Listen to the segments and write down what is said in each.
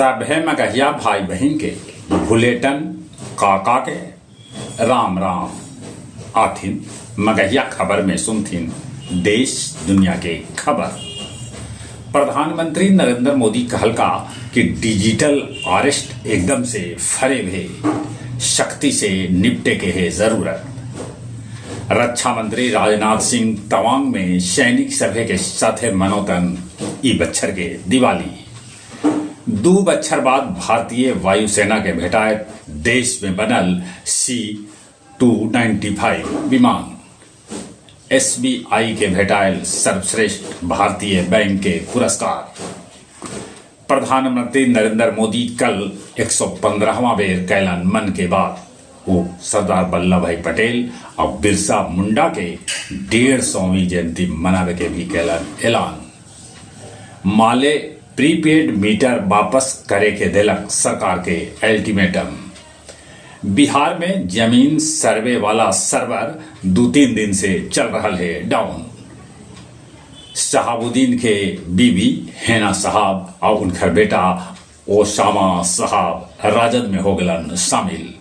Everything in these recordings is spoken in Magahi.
सभे मगहिया भाई बहिन के भुलेटन काका के राम राम। आथिन मगहिया खबर में सुनथिन देश दुनिया के खबर। प्रधानमंत्री नरेंद्र मोदी कहलका कि डिजिटल अरेस्ट एकदम से फरेब हे, सख्ती से निपटे के हे जरूरत। रक्षा मंत्री राजनाथ सिंह तवांग में सैनिक सभे के साथे मनौतन ई बच्छर के दिवाली। 2 बच्छर बाद भारतीय वायुसेना के भेटाए देश में बनल C-295 विमान। एसबीआई के भेटायल सर्वश्रेष्ठ भारतीय बैंक के पुरस्कार। प्रधानमंत्री नरेंद्र मोदी कल 115वां बेर कैलन मन के बात। वो सरदार वल्लभ भाई पटेल और बिरसा मुंडा के 150वीं जयंती मनावे के भी कैलन ऐलान। माले प्रीपेड मीटर वापस करे के देलक सरकार के अल्टीमेटम। बिहार में जमीन सर्वे वाला सर्वर 2-3 दिन से चल रहा है डाउन। शहाबुद्दीन के बीबी हेना साहब और उनकर बेटा ओसामा साहब राजद में हो गलन शामिल।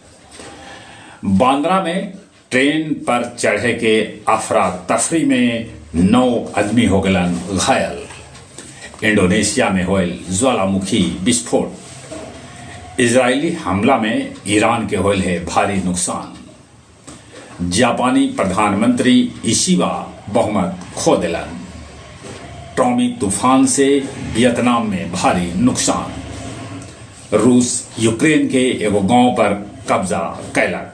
बांद्रा में ट्रेन पर चढ़े के अफरा तफरी में 9 आदमी हो गलन घायल। इंडोनेशिया में होयल ज्वालामुखी विस्फोट। इजरायली हमला में ईरान के होयल है भारी नुकसान। जापानी प्रधानमंत्री इशिबा बहुमत खो दिलन। टॉमी तूफान से वियतनाम में भारी नुकसान। रूस यूक्रेन के एगो गांव पर कब्जा कैलक।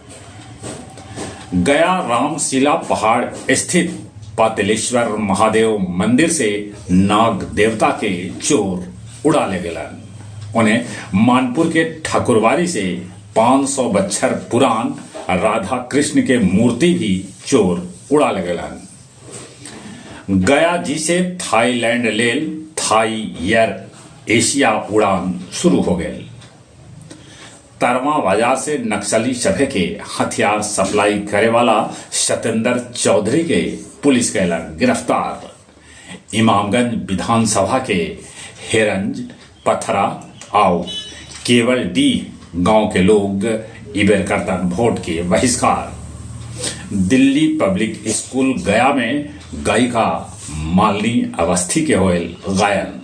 गया रामशिला पहाड़ स्थित पातालेश्वर महादेव मंदिर से नाग देवता के चोर उड़ा ले गलन। उन्हें मानपुर के ठाकुरवारी से 500 बच्छर पुरान राधा कृष्ण के मूर्ति भी चोर उड़ा ले गलन। गया जी से थाईलैंड लेल थाई एयर एशिया उड़ान शुरू हो गए। तरवा बाजार से नक्सली सभे के हथियार सप्लाई करे वाला सतेंद्र चौधरी के पुलिस कैलक गिरफ्तार। इमामगंज विधानसभा के हेरंज, पथरा आउ केवल डी गांव के लोग इबेर करतन वोट के बहिष्कार। दिल्ली पब्लिक स्कूल गया में गायिका मालिनी अवस्थी के होयल गायन।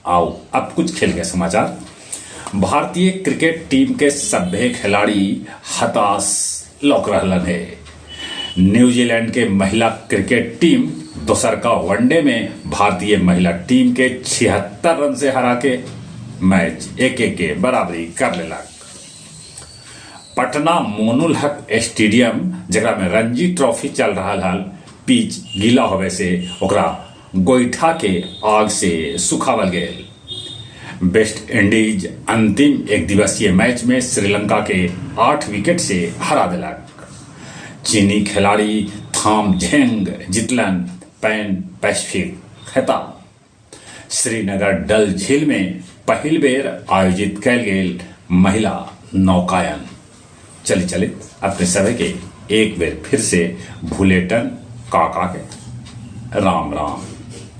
आओ अब कुछ खेल के समाचार। भारतीय क्रिकेट टीम के सभ्य खिलाड़ी हताश लौक रहलन है। न्यूजीलैंड के महिला क्रिकेट टीम दोसर का वनडे में भारतीय महिला टीम के 76 रन से हरा के मैच 1-1 के बराबरी कर लेलक। पटना मोनुल हक स्टेडियम जकरा में रणजी ट्रॉफी चल रहा हल, पिच गीला होवे से ओकरा गोईठा के आग से सुखावल गेल। वेस्ट इंडीज अंतिम एक दिवसीय मैच में श्रीलंका के 8 विकेट से हरा दिलक। चीनी खिलाड़ी थाम झेंग जितलन पैन पैसिफिक खिताब। श्रीनगर डल झील में पहिल बेर आयोजित कैल गेल महिला नौकायन। चली चली अपने सभी के एक बेर फिर से भुलेटन काका के राम राम।